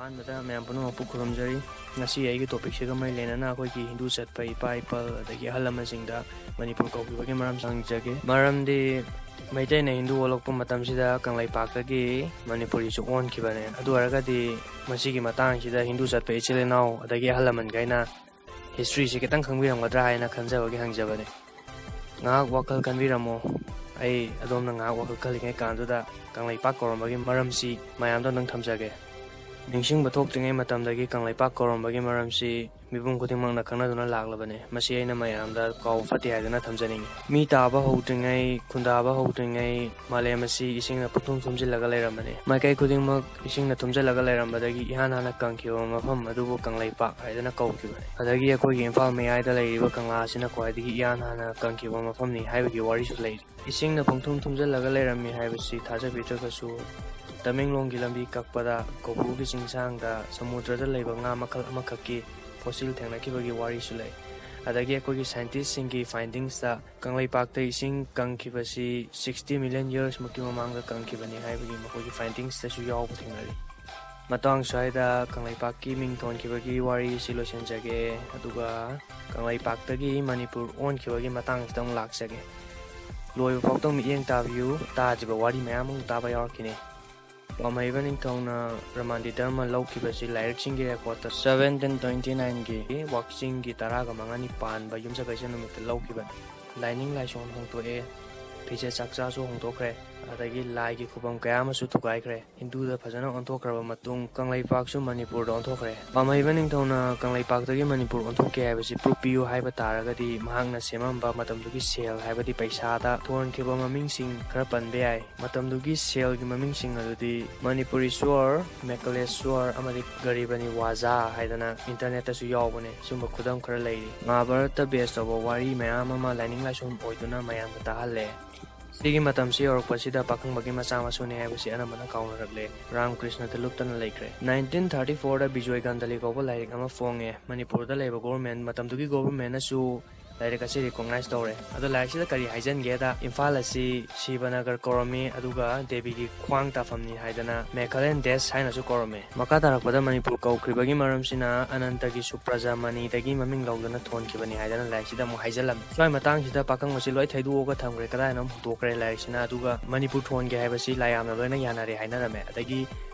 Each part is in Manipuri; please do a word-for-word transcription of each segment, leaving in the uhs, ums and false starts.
ꯑꯍꯥꯟꯕꯗ ꯃꯌꯥꯝ ꯄꯨꯝꯅꯃꯛꯄꯨ ꯈꯨꯔꯨꯝꯖꯔꯤ꯫ ꯉꯁꯤ ꯑꯩꯒꯤ ꯇꯣꯄꯤꯛꯁꯤꯒ ꯃꯔꯤ ꯂꯩꯅꯅ ꯑꯩꯈꯣꯏꯒꯤ ꯍꯤꯟꯗꯨ ꯆꯠꯄ ꯏꯄꯥ ꯏꯄꯜ ꯑꯗꯒꯤ ꯑꯍꯜ ꯂꯃꯟꯁꯤꯡꯗ ꯃꯅꯤꯄꯨꯔ ꯀꯧꯈꯤꯕꯒꯤ ꯃꯔꯝ ꯍꯪꯖꯒꯦ꯫ ꯃꯔꯝꯗꯤ ꯃꯩꯇꯩꯅ ꯍꯤꯟꯗꯨ ꯑꯣꯜꯂꯛꯄ ꯃꯇꯝꯁꯤꯗ ꯀꯪꯂꯩꯄꯥꯛꯇꯒꯤ ꯃꯅꯤꯄꯨꯔꯤꯁꯨ ꯑꯣꯟꯈꯤꯕꯅꯦ꯫ ꯑꯗꯨ ꯑꯣꯏꯔꯒꯗꯤ ꯃꯁꯤꯒꯤ ꯃꯇꯥꯡꯁꯤꯗ ꯍꯤꯟꯗꯨ ꯆꯠꯄ ꯏꯆꯤꯜ ꯏꯅꯥꯎ ꯑꯗꯒꯤ ꯑꯍꯜ ꯂꯃꯟꯈꯩꯅ ꯍꯤꯁꯇ꯭ꯔꯤꯁꯤ ꯈꯤꯇꯪ ꯈꯪꯕꯤꯔꯝꯒꯗ꯭ꯔꯥ ꯍꯥꯏꯅ ꯈꯟꯖꯕꯒꯤ ꯍꯪꯖꯕꯅꯦ꯫ ꯉꯥꯏꯍꯥꯛ ꯋꯥꯈꯜ ꯈꯟꯕꯤꯔꯝꯃꯣ꯫ ꯑꯩ ꯑꯗꯣꯝꯅ ꯉꯥꯏꯍꯥꯛ ꯋꯥꯈꯜ ꯈꯜꯂꯤꯉꯩ ꯀꯥꯟꯗꯨꯗ ꯀꯪꯂꯩꯄꯥꯛ ꯀꯧꯔꯝꯕꯒꯤ ꯃꯔꯝꯁꯤ ꯃꯌꯥꯝꯗ ꯑꯝꯇꯪ ꯊꯝꯖꯒꯦ꯫ ꯅꯤꯡꯁꯤꯡꯕ ꯊꯣꯛꯇ꯭ꯔꯤꯉꯩ ꯃꯇꯝꯗꯒꯤ ꯀꯪꯂꯩꯄꯥꯛ ꯀꯧꯔꯝꯕꯒꯤ ꯃꯔꯝꯁꯤ ꯃꯤꯄꯨꯝ ꯈꯨꯗꯤꯡꯃꯛꯅ ꯈꯪꯅꯗꯨꯅ ꯂꯥꯛꯂꯕꯅꯤ꯫ ꯃꯁꯤ ꯑꯩꯅ ꯃꯌꯥꯝꯗ ꯀꯥꯎꯕ ꯐꯠꯇꯦ ꯍꯥꯏꯗꯨꯅ ꯊꯝꯖꯅꯤꯡꯏ꯫ ꯃꯤ ꯇꯥꯕ ꯍꯧꯗ꯭ꯔꯤꯉꯩ, ꯈꯨꯟꯗꯥꯕ ꯍꯧꯗ꯭ꯔꯤꯉꯩ ꯃꯥꯂꯦꯝ ꯑꯁꯤ ꯏꯁꯤꯡꯅ ꯄꯨꯡꯊꯨꯝ ꯊꯨꯝꯖꯤꯜꯂꯒ ꯂꯩꯔꯝꯕꯅꯤ꯫ ꯃꯥꯏꯀꯩ ꯈꯨꯗꯤꯡꯃꯛ ꯏꯁꯤꯡꯅ ꯊꯨꯝꯖꯤꯜꯂꯒ ꯂꯩꯔꯝꯕꯗꯒꯤ ꯏꯍꯥꯟ ꯍꯥꯟꯅ ꯀꯪꯈꯤꯕ ꯃꯐꯝ ꯑꯗꯨꯕꯨ ꯀꯪꯂꯩꯄꯥꯛ ꯍꯥꯏꯗꯨꯅ ꯀꯧꯈꯤꯕꯅꯤ꯫ ꯑꯗꯒꯤ ꯑꯩꯈꯣꯏꯒꯤ ꯏꯝꯐꯥꯜ ꯃꯌꯥꯏꯗ ꯂꯩꯔꯤꯕ ꯀꯪꯂꯥ ꯑꯁꯤꯅ ꯈ꯭ꯋꯥꯏꯗꯒꯤ ꯏꯍꯥꯟ ꯍꯥꯟꯅ ꯀꯪꯈꯤꯕ ꯃꯐꯝꯅꯤ ꯍꯥꯏꯕꯒꯤ ꯋꯥꯔꯤꯁꯨ ꯂꯩꯔꯤ꯫ ꯏꯁꯤꯡꯅ ꯄꯨꯡꯊꯨꯝ ꯊꯨꯝꯖꯤꯜꯂꯒ ꯂꯩꯔꯝꯃꯤ ꯍꯥꯏꯕꯁꯤ ꯊꯥꯖꯕꯤꯗ꯭ꯔꯒꯁꯨ, ꯇꯃꯦꯡꯂꯣꯡꯒꯤ ꯂꯝꯕꯤ ꯀꯛꯄꯗ ꯀꯧꯕ꯭ꯔꯨꯒꯤ ꯆꯤꯡꯁꯥꯡꯗ ꯁꯃꯨꯗ꯭ꯔꯗ ꯂꯩꯕ ꯉꯥ ꯃꯈꯜ ꯑꯃꯈꯛꯀꯤ ꯐꯣꯁꯤꯜ ꯊꯦꯡꯅꯈꯤꯕꯒꯤ ꯋꯥꯔꯤꯁꯨ ꯂꯩ꯫ ꯑꯗꯒꯤ ꯑꯩꯈꯣꯏꯒꯤ ꯁꯥꯏꯟꯇꯤꯁꯁꯤꯡꯒꯤ ꯐꯥꯏꯟꯗꯤꯡꯁꯇ ꯀꯪꯂꯩꯄꯥꯛꯇ ꯏꯁꯤꯡ ꯀꯪꯈꯤꯕꯁꯤ sixty million years ꯃꯨꯛꯀꯤ ꯃꯃꯥꯡꯗ ꯀꯪꯈꯤꯕꯅꯤ ꯍꯥꯏꯕꯒꯤ ꯃꯈꯣꯏꯒꯤ ꯐꯥꯏꯟꯗꯤꯡꯁꯇꯁꯨ ꯌꯥꯎꯕ ꯊꯦꯡꯅꯔꯤ꯫ ꯃꯇꯥꯡ ꯁ꯭ꯋꯥꯏꯗ ꯀꯪꯂꯩꯄꯥꯛꯀꯤ ꯃꯤꯡ ꯊꯣꯟꯈꯤꯕꯒꯤ ꯋꯥꯔꯤ ꯑꯁꯤ ꯂꯣꯏꯁꯤꯟꯖꯒꯦ꯫ ꯑꯗꯨꯒ ꯀꯪꯂꯩꯄꯥꯛꯇꯒꯤ ꯃꯅꯤꯄꯨꯔ ꯑꯣꯟꯈꯤꯕꯒꯤ ꯃꯇꯥꯡꯁꯤꯗ ꯑꯃꯨꯛ ꯂꯥꯛꯆꯒꯦ꯫ ꯂꯣꯏꯕ ꯐꯥꯎꯗ ꯑꯃꯨꯛ ꯃꯤꯠꯌꯦꯡ ꯇꯥꯕꯤꯌꯨ, ꯇꯥꯗ꯭ꯔꯤꯕ ꯋꯥꯔꯤ ꯃꯌꯥꯝ ꯑꯃꯨꯛ ꯇꯥꯕ ꯌꯥꯎꯔꯛꯈꯤꯅꯤ꯫ ꯄꯥꯝꯍꯩꯕ ꯅꯤꯡꯊꯧꯅ ꯔꯃꯥꯟꯗꯤ ꯙꯔꯃ ꯂꯧꯈꯤꯕꯁꯤ ꯂꯥꯏꯔꯤꯛꯁꯤꯡꯒꯤ ꯔꯦꯀꯣꯔꯠꯇ seventeen twenty nineꯒꯤ ꯋꯥꯛꯆꯤꯡꯒꯤ ꯇꯔꯥꯒ ꯃꯉꯥꯅꯤ ꯄꯥꯟꯕ ꯌꯨꯝꯁꯀꯩꯁ ꯅꯨꯃꯤꯠꯇ ꯂꯧꯈꯤꯕꯅꯤ꯫ ꯂꯥꯏꯅꯤꯡ ꯂꯥꯏꯁꯣꯟ ꯍꯣꯡꯗꯣꯛꯑꯦ, ꯐꯤꯖꯦꯠ ꯆꯥꯛꯆꯥꯁꯨ ꯍꯣꯡꯗꯣꯛꯈ꯭ꯔꯦ, ꯑꯗꯒꯤ ꯂꯥꯏꯒꯤ ꯈꯨꯕꯝ ꯀꯌꯥ ꯑꯃꯁꯨ ꯊꯨꯒꯥꯏꯈ꯭ꯔꯦ꯫ ꯍꯤꯟꯗꯨꯗ ꯐꯖꯅ ꯑꯣꯟꯊꯣꯛꯈ꯭ꯔꯕ ꯃꯇꯨꯡ ꯀꯪꯂꯩꯄꯥꯛꯁꯨ ꯃꯅꯤꯄꯨꯔꯗ ꯑꯣꯟꯊꯣꯛꯈ꯭ꯔꯦ꯫ ꯄꯥꯝꯍꯩꯕ ꯅꯤꯡꯊꯧꯅ ꯀꯪꯂꯩꯄꯥꯛꯇꯒꯤ ꯃꯅꯤꯄꯨꯔ ꯑꯣꯟꯊꯣꯛꯀꯦ ꯍꯥꯏꯕꯁꯤ ꯄ꯭ꯔꯨꯞ ꯄꯤꯌꯨ ꯍꯥꯏꯕ ꯇꯥꯔꯒꯗꯤ ꯃꯍꯥꯛꯅ ꯁꯦꯝꯃꯝꯕ ꯃꯇꯝꯗꯨꯒꯤ ꯁꯦꯜ ꯍꯥꯏꯕꯗꯤ ꯄꯩꯁꯥꯗ ꯊꯣꯟꯈꯤꯕ ꯃꯃꯤꯡꯁꯤꯡ ꯈꯔ ꯄꯟꯕ ꯌꯥꯏ꯫ ꯃꯇꯝꯗꯨꯒꯤ ꯁꯦꯜꯒꯤ ꯃꯃꯤꯡꯁꯤꯡ ꯑꯗꯨꯗꯤ ꯃꯅꯤꯄꯨꯔꯤꯁ꯭ꯋꯔ, ꯃꯦꯀꯂꯦꯁ꯭ꯋꯔ ꯑꯃꯗꯤ ꯒꯔꯤꯕꯅꯤ ꯋꯥꯖꯥ ꯍꯥꯏꯗꯅ ꯏꯟꯇꯔꯅꯦꯠꯇꯁꯨ ꯌꯥꯎꯕꯅꯦ꯫ ꯁꯤꯒꯨꯝꯕ ꯈꯨꯗꯝ ꯈꯔ ꯂꯩꯔꯤ꯫ ꯃꯍꯥꯚꯥꯔꯠꯇ ꯕꯦꯁ ꯇꯧꯕ ꯋꯥꯔꯤ ꯃꯌꯥꯝ ꯑꯃ ꯂꯥꯏꯅꯤꯡ ꯂꯥꯏꯁꯣꯟ ꯑꯣꯏꯗꯨꯅ ꯃꯌꯥꯝꯗ ꯇꯥꯍꯜꯂꯦ꯫ ꯁꯤꯒꯤ ꯃꯇꯝꯁꯤ ꯌꯧꯔꯛꯄꯁꯤꯗ ꯄꯥꯈꯪꯕꯒꯤ ꯃꯆꯥ ꯃꯁꯨꯅꯤ ꯍꯥꯏꯕꯁꯤ ꯑꯅꯝꯕꯅ ꯀꯥꯎꯅꯔꯛꯂꯦ꯫ ꯔꯥꯝꯀ꯭ꯔꯤꯁꯅꯗ ꯂꯨꯞꯇꯅ ꯂꯩꯈ꯭ꯔꯦ꯫ Nineteen thirty fourꯗ ꯕꯤꯖꯣꯏ ꯒꯥꯟꯙꯂꯤ ꯀꯧꯕ ꯂꯥꯏꯔꯤꯛ ꯑꯃ ꯐꯣꯡꯉꯦ꯫ ꯃꯅꯤꯄꯨꯔꯗ ꯂꯩꯕ ꯒꯣꯚꯔꯟꯃꯦꯟ, ꯃꯇꯝꯗꯨꯒꯤ ꯒꯣꯚꯔꯟꯃꯦꯟꯅꯁꯨ ꯂꯥꯏꯔꯤꯛ ꯑꯁꯤ ꯔꯤꯀꯣꯛꯅꯥꯏꯁ ꯇꯧꯔꯦ꯫ ꯑꯗꯣ ꯂꯥꯏꯔꯤꯛꯁꯤꯗ ꯀꯔꯤ ꯍꯥꯏꯖꯟꯒꯦꯗ, ꯏꯝꯐꯥꯜ ꯑꯁꯤ ꯁꯤꯕꯅꯒꯔ ꯀꯧꯔꯝꯃꯤ, ꯑꯗꯨꯒ ꯗꯦꯕꯤꯒꯤ ꯈ꯭ꯋꯥꯡ ꯇꯥꯐꯝꯅꯤ ꯍꯥꯏꯗꯅ ꯃꯦꯀꯂꯦꯟ ꯗꯦꯁ ꯍꯥꯏꯅꯁꯨ ꯀꯧꯔꯝꯃꯤ꯫ ꯃꯈꯥ ꯇꯥꯔꯛꯄꯗ ꯃꯅꯤꯄꯨꯔ ꯀꯧꯈ꯭ꯔꯤꯕꯒꯤ ꯃꯔꯝꯁꯤꯅ ꯑꯅꯟꯇꯒꯤ ꯁꯨꯄ꯭ꯔꯖꯥꯃꯅꯤꯗꯒꯤ ꯃꯃꯤꯡ ꯂꯧꯗꯨꯅ ꯊꯣꯟꯈꯤꯕꯅꯤ ꯍꯥꯏꯗꯅ ꯂꯥꯏꯔꯤꯛꯁꯤꯗ ꯑꯃꯨꯛ ꯍꯥꯏꯖꯜꯂꯝꯃꯤ꯫ ꯁ꯭ꯋꯥꯏ ꯃꯇꯥꯡꯁꯤꯗ ꯄꯥꯈꯪ ꯑꯁꯤ ꯂꯣꯏ ꯊꯩꯗꯣꯛꯑꯒ ꯊꯝꯈ꯭ꯔꯦ, ꯀꯗꯥꯏꯅꯣ ꯑꯃꯨꯛ ꯍꯨꯟꯗꯣꯛꯈ꯭ꯔꯦ ꯂꯥꯏꯔꯤꯛꯁꯤꯅ꯫ ꯑꯗꯨꯒ ꯃꯅꯤꯄꯨꯔ ꯊꯣꯟꯒꯦ ꯍꯥꯏꯕꯁꯤ ꯂꯥꯏ ꯌꯥꯝꯅ ꯂꯣꯏꯅ ꯌꯥꯅꯔꯦ ꯍꯥꯏꯅꯔꯝꯃꯦ꯫ ꯑꯗꯒꯤ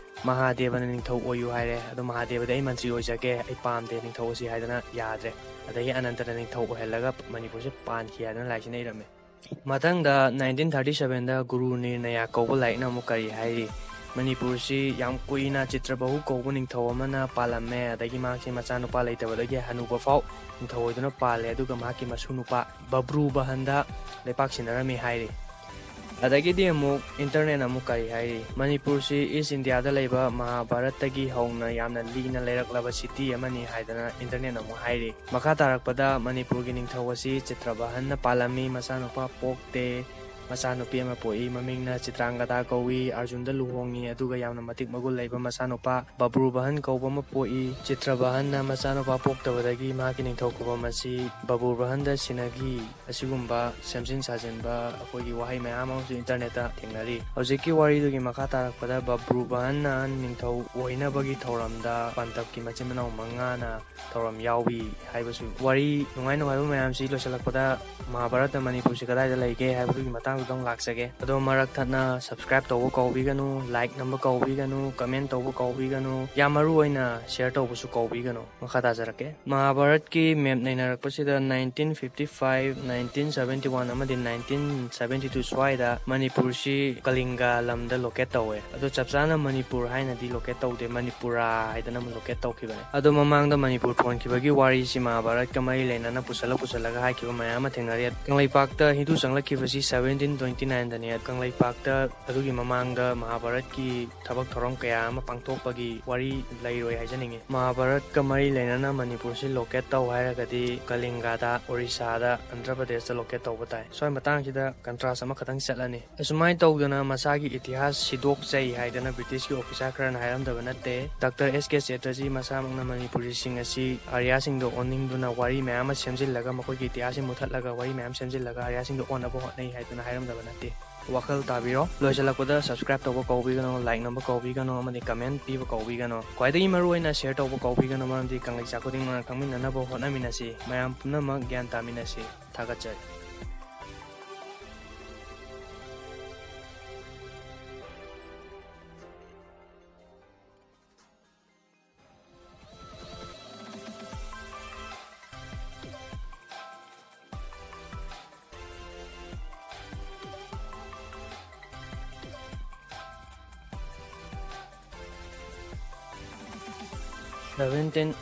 ꯃꯍꯥꯗꯦꯕꯅ ꯅꯤꯡꯊꯧ ꯑꯣꯏꯌꯨ ꯍꯥꯏꯔꯦ꯫ ꯑꯗꯣ ꯃꯍꯥꯗꯦꯕꯗꯤ "ꯑꯩ ꯃꯟꯇ꯭ꯔꯤ ꯑꯣꯏꯖꯒꯦ, ꯑꯩ ꯄꯥꯝꯗꯦ ꯅꯤꯡꯊꯧ ꯑꯁꯤ" ꯍꯥꯏꯗꯅ ꯌꯥꯗ꯭ꯔꯦ꯫ ꯑꯗꯒꯤ ꯑꯅꯟꯇꯅ ꯅꯤꯡꯊꯧ ꯑꯣꯏꯍꯜꯂꯒ ꯃꯅꯤꯄꯨꯔꯁꯦ ꯄꯥꯟꯈꯤ ꯍꯥꯏꯗꯅ ꯂꯥꯏꯔꯤꯛꯁꯤꯅ ꯏꯔꯝꯃꯦ꯫ ꯃꯊꯪꯗ ꯅꯥꯏꯟꯇꯤꯟ ꯊꯥꯔꯇꯤ ꯁꯚꯦꯟꯗ ꯒꯨꯔꯨ ꯅꯤꯔꯅꯌꯥ ꯀꯧꯕ ꯂꯥꯏꯔꯤꯛꯅ ꯑꯃꯨꯛ ꯀꯔꯤ ꯍꯥꯏꯔꯤ? ꯃꯅꯤꯄꯨꯔꯁꯤ ꯌꯥꯝ ꯀꯨꯏꯅ ꯆꯤꯇ꯭ꯔꯕꯥꯍꯨ ꯀꯧꯕ ꯅꯤꯡꯊꯧ ꯑꯃꯅ ꯄꯥꯜꯂꯝꯃꯦ꯫ ꯑꯗꯒꯤ ꯃꯍꯥꯛꯁꯤ ꯃꯆꯥꯅꯨꯄꯥ ꯂꯩꯇꯕꯗꯒꯤ ꯍꯅꯨꯕ ꯐꯥꯎ ꯅꯤꯡꯊꯧ ꯑꯣꯏꯗꯨꯅ ꯄꯥꯜꯂꯦ꯫ ꯑꯗꯨꯒ ꯃꯍꯥꯛꯀꯤ ꯃꯁꯨ ꯅꯨꯄꯥ ꯕꯕ꯭ꯔꯨ ꯕꯍꯟꯗ ꯂꯩꯄꯥꯛ ꯁꯤꯟꯅꯔꯝꯃꯤ ꯍꯥꯏꯔꯤ꯫ ꯑꯗꯒꯤꯗꯤ ꯑꯃꯨꯛ ꯏꯟꯇꯔꯅꯦꯠꯅ ꯑꯃꯨꯛ ꯀꯔꯤ ꯍꯥꯏꯔꯤ? ꯃꯅꯤꯄꯨꯔꯁꯤ ꯏꯁ ꯏꯟꯗꯤꯌꯥꯗ ꯂꯩꯕ ꯃꯍꯥꯚꯥꯔꯠꯇꯒꯤ ꯍꯧꯅ ꯌꯥꯝꯅ ꯂꯤꯅ ꯂꯩꯔꯛꯂꯕ ꯁꯤꯇꯤ ꯑꯃꯅꯤ ꯍꯥꯏꯗꯅ ꯏꯟꯇꯔꯅꯦꯠꯅ ꯑꯃꯨꯛ ꯍꯥꯏꯔꯤ꯫ ꯃꯈꯥ ꯇꯥꯔꯛꯄꯗ ꯃꯅꯤꯄꯨꯔꯒꯤ ꯅꯤꯡꯊꯧ ꯑꯁꯤ ꯆꯤꯇ꯭ꯔꯕꯥꯍꯟꯅ ꯄꯥꯜꯂꯝꯃꯤ꯫ ꯃꯆꯥꯅꯨꯄꯥ ꯄꯣꯛꯇꯦ꯫ ꯃꯆꯥꯅꯨꯄꯤ ꯑꯃ ꯄꯣꯛꯏ꯫ ꯃꯃꯤꯡꯅ ꯆꯤꯇ꯭ꯔꯥꯡꯒꯗꯥ ꯀꯧꯏ꯫ ꯑꯔꯖꯨꯟꯗ ꯂꯨꯍꯣꯡꯉꯤ꯫ ꯑꯗꯨꯒ ꯌꯥꯝꯅ ꯃꯇꯤꯛ ꯃꯒꯨꯟ ꯂꯩꯕ ꯃꯆꯥꯅꯨꯄꯥ ꯕꯕ꯭ꯔꯨꯕꯍꯟ ꯀꯧꯕ ꯑꯃ ꯄꯣꯛꯏ꯫ ꯆꯤꯇ꯭ꯔꯕꯥꯍꯟꯅ ꯃꯆꯥꯅꯨꯄꯥ ꯄꯣꯛꯇꯕꯗꯒꯤ ꯃꯍꯥꯛꯀꯤ ꯅꯤꯡꯊꯧ ꯈꯨꯕꯝ ꯑꯁꯤ ꯕꯕ꯭ꯔꯨꯕꯍꯟꯗ ꯁꯤꯟꯅꯈꯤ꯫ ꯑꯁꯤꯒꯨꯝꯕ ꯁꯦꯝꯖꯤꯟ ꯁꯥꯖꯤꯟꯕ ꯑꯩꯈꯣꯏꯒꯤ ꯋꯥꯍꯩ ꯃꯌꯥꯝ ꯑꯃꯁꯨ ꯏꯟꯇꯔꯅꯦꯠꯇ ꯊꯦꯡꯅꯔꯤ꯫ ꯍꯧꯖꯤꯛꯀꯤ ꯋꯥꯔꯤꯗꯨꯒꯤ ꯃꯈꯥ ꯇꯥꯔꯛꯄꯗ ꯕꯕ꯭ꯔꯨꯕꯍꯟꯅ ꯅꯤꯡꯊꯧ ꯑꯣꯏꯅꯕꯒꯤ ꯊꯧꯔꯝꯗ ꯄꯟꯇꯞꯀꯤ ꯃꯆꯤꯟ ꯃꯅꯥꯎ ꯃꯉꯥꯅ ꯊꯧꯔꯝ ꯌꯥꯎꯏ ꯍꯥꯏꯕꯁꯨ꯫ ꯋꯥꯔꯤ ꯅꯨꯡꯉꯥꯏ ꯅꯨꯡꯉꯥꯏꯕ ꯃꯌꯥꯝꯁꯤ ꯂꯣꯏꯁꯤꯜꯂꯛꯄꯗ ꯃꯍꯥꯚꯥꯔꯠꯇ ꯃꯅꯤꯄꯨꯔꯁꯤ ꯀꯗꯥꯏꯗ ꯂꯩꯒꯦ ꯍꯥꯏꯕꯗꯨꯒꯤ ꯃꯇꯥꯡꯗꯨꯗ ꯑꯃꯨꯛ ꯂꯥꯛꯆꯒꯦ꯫ ꯑꯗꯣ ꯃꯔꯛ ꯊꯠꯅ ꯁꯕꯁꯀ꯭ꯔꯥꯏꯕ ꯇꯧꯕ ꯀꯥꯎꯕꯤꯒꯅꯨ, ꯂꯥꯏꯛ ꯅꯝꯕ ꯀꯥꯎꯕꯤꯒꯅꯨ, ꯀꯃꯦꯟ ꯇꯧꯕ ꯀꯥꯎꯕꯤꯒꯅꯨ꯫ ꯌꯥꯝ ꯃꯔꯨ ꯑꯣꯏꯅ ꯁꯤꯌꯔ ꯇꯧꯕꯁꯨ ꯀꯥꯎꯕꯤꯒꯅꯨ꯫ ꯃꯈꯥ ꯇꯥꯖꯔꯛꯀꯦ꯫ ꯃꯍꯥꯚꯥꯔꯠꯀꯤ ꯃꯦꯞ ꯅꯩꯅꯔꯛꯄꯁꯤꯗ nineteen fifty five, nineteen seventy one ꯑꯃꯗꯤ ꯅꯥꯏꯟꯇꯤꯟ ꯁꯚꯦꯟꯇꯤ ꯇꯨ ꯁ꯭ꯋꯥꯏꯗ ꯃꯅꯤꯄꯨꯔꯁꯤ ꯀꯂꯤꯡꯒ ꯂꯝꯗ ꯂꯣꯀꯦꯠ ꯇꯧꯋꯦ꯫ ꯑꯗꯣ ꯆꯞ ꯆꯥꯅ ꯃꯅꯤꯄꯨꯔ ꯍꯥꯏꯅꯗꯤ ꯂꯣꯀꯦꯠ ꯇꯧꯗꯦ, ꯃꯅꯤꯄꯨꯔꯥ ꯍꯥꯏꯗꯅ ꯑꯃꯨꯛ ꯂꯣꯀꯦꯠ ꯇꯧꯈꯤꯕꯅꯦ꯫ ꯑꯗꯣ ꯃꯃꯥꯡꯗ ꯃꯅꯤꯄꯨꯔ ꯊꯣꯟꯈꯤꯕꯒꯤ ꯋꯥꯔꯤꯁꯤ ꯃꯍꯥꯚꯥꯔꯠꯀ ꯃꯔꯤ ꯂꯩꯅꯅ ꯄꯨꯁꯜꯂ ꯄꯨꯁꯜꯂꯒ ꯍꯥꯏꯈꯤꯕ ꯃꯌꯥꯝ ꯑꯃ ꯊꯦꯡꯅꯔꯤ꯫ ꯀꯪꯂꯩꯄꯥꯛꯇ ꯍꯤꯟꯗꯨ ꯆꯪꯂꯛꯈꯤꯕꯁꯤ ꯁꯚꯦꯟꯇꯤꯟ ꯇ꯭ꯋꯦꯟꯇꯤ ꯅꯥꯏꯟꯗꯅꯦ ꯀꯪꯂꯩꯄꯥꯛꯇ ꯑꯗꯨꯒꯤ ꯃꯃꯥꯡꯗ ꯃꯍꯥꯚꯥꯔꯠꯀꯤ ꯊꯕꯛ ꯊꯧꯔꯝ ꯀꯌꯥ ꯑꯃ ꯄꯥꯡꯊꯣꯛꯄꯒꯤ ꯋꯥꯔꯤ ꯂꯩꯔꯣꯏ ꯍꯥꯏꯖꯅꯤꯡꯉꯤ꯫ ꯃꯍꯥꯚꯥꯔꯠꯀ ꯃꯔꯤ ꯂꯩꯅꯅ ꯃꯅꯤꯄꯨꯔꯁꯤ ꯂꯣꯀꯦꯠ ꯇꯧ ꯍꯥꯏꯔꯒꯗꯤ ꯀꯂꯤꯡꯒꯥꯗ, ꯑꯣꯔꯤꯁꯥꯗ, ꯑꯟꯙ꯭ꯔ ꯄ꯭ꯔꯗꯦꯁꯇ ꯂꯣꯀꯦꯠ ꯇꯧꯕ ꯇꯥꯏ꯫ ꯁ꯭ꯋꯥꯏ ꯃꯇꯥꯡꯁꯤꯗ ꯀꯟꯇ꯭ꯔꯥꯁ ꯑꯃꯈꯛꯇꯪ ꯆꯠꯂꯅꯤ꯫ ꯑꯁꯨꯃꯥꯏꯅ ꯇꯧꯗꯅ ꯃꯁꯥꯒꯤ ꯏꯇꯤꯍꯥꯁ ꯁꯤꯗꯣꯛꯆꯩ ꯍꯥꯏꯗꯅ ꯕ꯭ꯔꯤꯇꯤꯁꯀꯤ ꯑꯣꯐꯤꯁꯥꯔ ꯈꯔꯅ ꯍꯥꯏꯔꯝꯗꯕ ꯅꯠꯇꯦ꯫ ꯗꯥꯛꯇꯔ ꯑꯦꯁ ꯀꯦ ꯆꯦꯇ꯭ꯔꯖꯤ ꯃꯁꯥꯃꯛꯅ ꯃꯅꯤꯄꯨꯔꯤꯁꯤꯡ ꯑꯁꯤ ꯑꯥꯔꯤꯌꯥꯁꯤꯡꯗ ꯑꯣꯟꯅꯤꯡꯗꯨꯅ ꯋꯥꯔꯤ ꯃꯌꯥꯝ ꯑꯃ ꯁꯦꯝꯖꯤꯜꯂꯒ, ꯃꯈꯣꯏꯒꯤ ꯏꯇꯤꯍꯥꯁꯁꯤ ꯃꯨꯊꯠꯂꯒ, ꯋꯥꯔꯤ ꯃꯌꯥꯝ ꯁꯦꯝꯖꯤꯜꯂꯒ ꯑꯥꯔꯤꯌꯥꯁꯤꯡꯗ ꯑꯣꯟꯅꯕ ꯍꯣꯠꯅꯩ ꯍꯥꯏꯗꯨꯅ ꯍꯥꯏꯔꯝꯗꯕ ꯅꯠꯇꯦ꯫ ꯋꯥꯈꯜ ꯇꯥꯕꯤꯔꯣ꯫ ꯂꯣꯏꯁꯤꯜꯂꯛꯄꯗ subscribe ꯇꯧꯕ ꯀꯧꯕꯤꯒꯅꯨ, like ꯅꯝꯕ ꯀꯧꯕꯤꯒꯅꯨ, ꯑꯃꯗꯤ comment ꯄꯤꯕ ꯀꯧꯕꯤꯒꯅꯨ꯫ ꯈ꯭ꯋꯥꯏꯗꯒꯤ ꯃꯔꯨꯑꯣꯏꯅ share ꯇꯧꯕ ꯀꯧꯕꯤꯒꯅꯨ, ꯃꯔꯝꯗꯤ ꯀꯪꯂꯩꯆꯥ ꯈꯨꯗꯤꯡꯃꯛꯅ ꯈꯪꯃꯤꯟꯅꯅꯕ ꯍꯣꯠꯅꯃꯤꯟꯅꯁꯤ꯫ ꯃꯌꯥꯝ ꯄꯨꯝꯅꯃꯛ ꯒ꯭ꯌꯥꯟ ꯇꯥꯃꯤꯟꯅꯁꯤ꯫ ꯊꯥꯒꯠꯆꯔꯤ꯫ Seventeen